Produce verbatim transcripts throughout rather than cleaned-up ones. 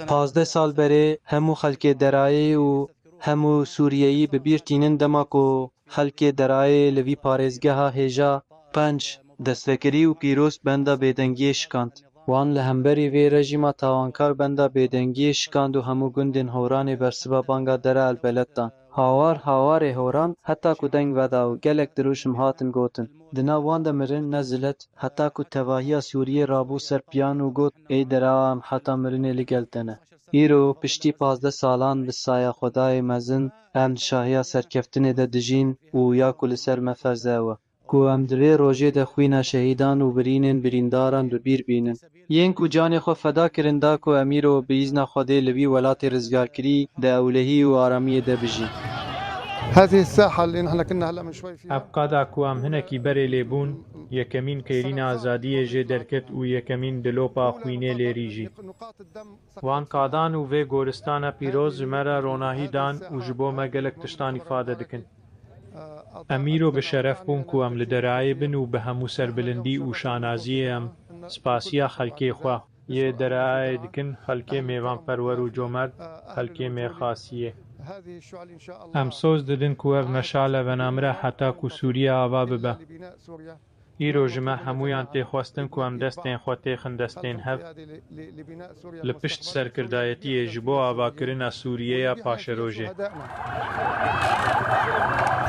Pazdeh sal berê hemû xelkê Derayê û hemû Sûriyeyî bi bîr tînin dema ku xelkê Derayê li vî parêzgeha hêja penc destvekirî û pîroz benda bêdengiyê şikand. Wan li hemberî vê rejîma tawankar benda bêdengiyê şikand û hemû gundên Horanê bersiva banga Dera El Beled dan. Hawar hawarê Horan heta ku deng veda û gelek dirûşim hatin gotin. Di nav wan de mirin ne zilet, heta ku tevahiya Sûriyê rabû ser piyan û got, ê dera em heta mirinê li gel te ne. Îro piştî pazdeh salan bi saya Xwedayê mezin em di şahiya serkeftinê de dijîn û ya ku li ser me ferz e ew e ku em di vê rojê de xwîna şehîdan û birînên birîndaran bi bîr bînin. Yên ku canê xwe feda kirin da ku em îro bi îzna Xwedê li vî welatê rizgarkirî di ewlehî û aramiyê de bijîn. هذه الساحة اللي نحن كنا هلا من شوي فيها. Ev qada ku em hinekî berê lê bûn, yekemîn kêlîna azadiyê jê derket û yekemîn dilopa xwînê lê rî jî. Wan qadan û vê goristana pîroz ji me re ronahî dan û ji bo me gelek tiştan îfade dikin. Em îro bi şeref bûn ku em li Derayê bin û bi hemû serbilindî û şanaziyê em spasiya xelkê xwe yê Derayê dikin, xelkê mêvanperwer û comert, xelkê mêrxasiyê. Em soz didin ku ev meşale venamire heta ku Sûriye ava bibe. Îro ji me hemûyan tê xwestin ku em destên xwe têxin destên hev, li pişt serkirdayetiyê ji bo avakirina Sûriyeya paşerojê.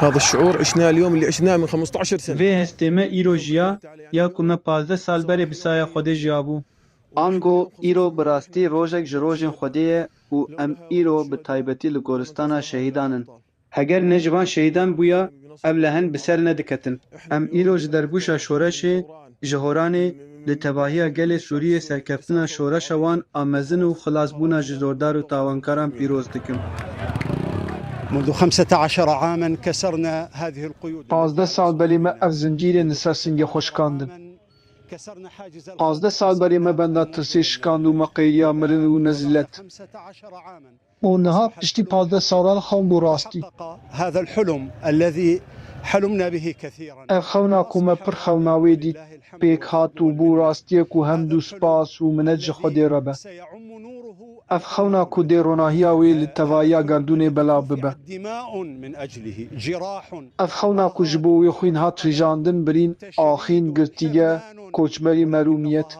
هذا الشعور عشناه اليوم اللي عشناه من خمستعش سنة. Vê hestê me îro jiya, ya ku me pazdeh sal berê bi saya Xwedê jiyabû. Ango îro bi rastî rojek ji rojên Xwedê ye û em îro bi taybetî li goristana şehîdan in. Heger ne ji van şehîdan bûya, ev lehen bi ser nediketin. Em îro ji derbûşa şoreşê, ji Horanê, li tevahiya gelê Sûriyê serkeftina şoreşa wan a mezin û xilasbûna ji zordar û tawankaran pîroz dikim. منذ خمسة عشر عاما كسرنا هذه القيود. Pazdeh sal berê me ev zincîrên li ser singê xwe şikandin. Pazdeh sal berê me benda tirsê şikand û me qeyriya mirin û nezilet. Û niha piştî pazdeh salan xewn bû rastî. هذا الحلم الذي حلمنا به كثيرا. Ev xewna ku me pir xewna wê dît, pêk hat û bû rastiyek û hemd û spas û minet ji Xwedê re be. Ev xewna ku dê ronahiya wê li tevahiya gerdûnê belav bibe. دماء من أجله، جراح. Ev xewna ku ji bo wê xwîn hat rijandin, birîn, axîn, girtîge, koçberî, merûmiyet.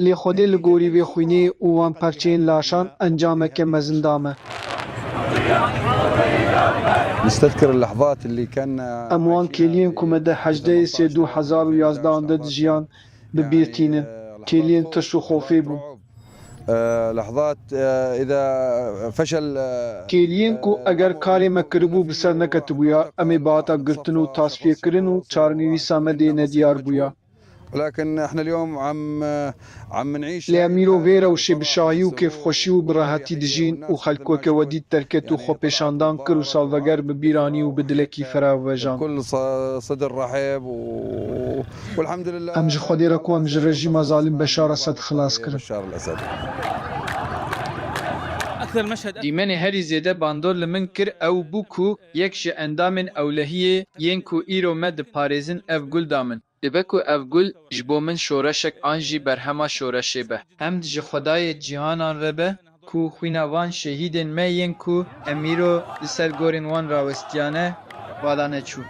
Lê Xwedê li gorî vê xwînê û wan perçeyên laşan encameke mezin da me. نستذكر اللحظات اللي كان Em wan kêliyên ku me di hejdehê sê du hezar û yazdehan de dijiyan bi bîr tînin. Kêliyên tirs û xofê bûn. آه، لحظات آه، إذا فشل آه، Kêliyên ku eger karê me kiribû bi ser neketibûya, em ê bihata girtin û tasfiyekirin û çarenivîsa me dê nediyar bûya. ولكن احنا اليوم عم عم نعيش Lê em îro vê rewşê bi şahî û kêfxweşî û bi rehetî dijîn û xelk weke we dît derket û xwepêşandan kir û salveger bi bîr anî û bi dilekî ferah vejand. بكل ص- صدر رحب و والحمد لله Em ji Xwedê re ku em ji rejîma zalim Beşar Esed xilas kirin. بشار الأسد. Dîmenê herî zêde bandor li min kir ew bû ku yek ji endamên ewlehiyê yên ku îro me diparêzin ev gul da min. Dibe ku ev gul ji bo min şoreşek an jî berhema şoreşê be. Hemd ji Xwedayê cîhanan re be ku xwîna van şehîdên me yên ku em îro li ser gorên wan rawestiyane, vala neçû.